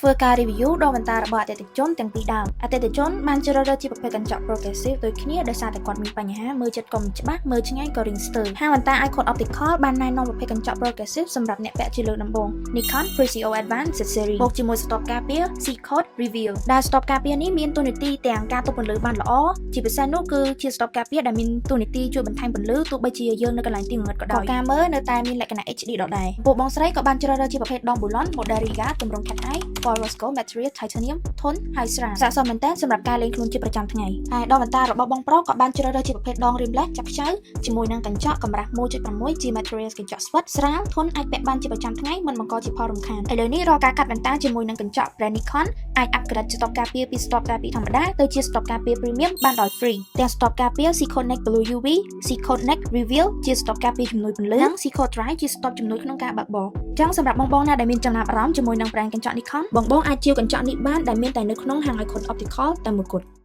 ធ្វើការ review ដងវ៉ែនតារបស់អតិថិជនទាំងពីរដើមអតិថិជនបានជ្រើសរើសជាប្រភេទកញ្ចក់ progressive ដូចគ្នាដោយសារតែគាត់មានបញ្ហាមើលចិត្តក៏មិនច្បាស់មើលឆ្ងាយក៏រៀងស្ទើរហាងវ៉ែនតា Icon Optical បានណែនាំប្រភេទកញ្ចក់ progressive សម្រាប់អ្នកពាក់ជាលើកដំបូង Nikon Presio Advance Z Series បូកជាមួយស្រទាប់ការពារ C-Code Reveal ដែលស្រទាប់ការពារនេះមានតួនាទីទាំងការទប់ពន្លឺបានល្អជាពិសេសនោះគឺជាស្រទាប់ការពារដែលមានតួនាទីជួយបន្ថែមពន្លឺទោះបីជាយើងនៅកន្លែងទីងងឹតក៏ដោយក៏ការមើលនៅតែមានលក្ខណៈ HD ដដែលពួកបងស្រីក៏បានជ្រើសរើសជាប្រភេទដង Bolon Model Riga ទម្រង់ Cat Eye ពណ៌ Rose Gold Material Titanium ធន់ហើយស្រាលស័ក្តិសមមែនទែនសម្រាប់ការលេងខ្លួនជាប្រចាំថ្ងៃហើយដងវ៉ែនតារបស់បងប្រុសក៏បានជ្រើសរើសជាប្រភេទដង rimless ចាប់ខ្ចៅជាមួយនឹងកញ្ចក់កម្រាស់1.6ជា material កញ្ចក់ស្វិតស្រាលធន់អាចពាក់បានជាប្រចាំថ្ងៃមិនបង្កជាផលរំខានឥឡូវនេះរាល់ការកាត់វ៉ែនតាជាមួយនឹងកញ្ចក់ brand Nikon អាច upgrade ស្រទាប់ការពារពីស្រទាប់ការពារធម្មតាទៅជាស្រទាប់ការពារ premium បានដោយ free ទាំងស្រទាប់ការពារ C-Code Next Blue UV, C-Code Next Reveal ជាស្រទាប់ការពារជំនួយពន្លឺនិង C-Code Dry ជាស្រទាប់ជំនួយក្នុងការបើកបរចឹងសម្រាប់បងៗណាដែលមានចំណាប់អារម្មណ៍ជាមួយនឹង brand កញ្ចក់ Nikon បងៗអាចជាវកញ្ចក់នេះបានដែលមានតែនៅក្នុងហាង Icon Optical តែមួយគត់។